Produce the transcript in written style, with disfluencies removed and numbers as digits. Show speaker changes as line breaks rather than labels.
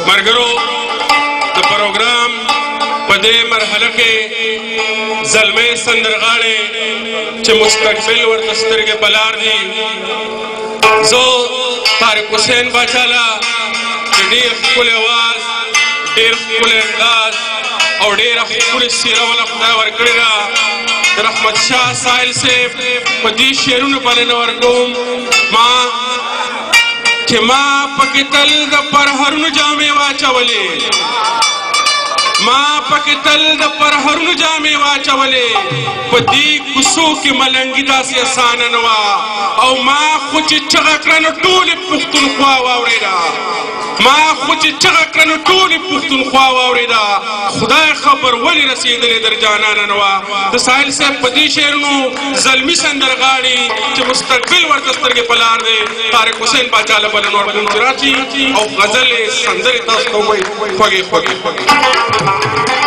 مرګرو، د پروګرام په دې مرحله کې زلمی سندرغاړی چې مستقبل ورته سترګې په لار دي، زه طارق حسین باچا له چې ډېر ښکلی اواز، ډېر ښکلی انداز او ډېره ښکلې څېره وله خدای ورکړې ده، د رحمت شاه ساحل صاحب په دې شعرونو بلنه ورکوم. ما چې ما پکې تل د پرهرونو جامې واچولې، ما پکې تل د پرهرونو جامې واچولې، په دې کوڅو کې ملنګي داسې اسانه نه وه، او ما خو چې چغه کړه نو ټولې پښتونخوا واورېده، ما خو چې چغه کړه نو ټولې پښتونخوا واورېده، خدای خبر ولې رسېدلې در جانانه نه وه. د ساحل صاحب په دې شعرونو زلمي سندرغاړي چې مستقبل ورته سترګې په لار دی، طارق حسین باچا له بلنه ورکوم چې راشي او غزلې سندرې تاسو ته ووایي خوږې خوږې.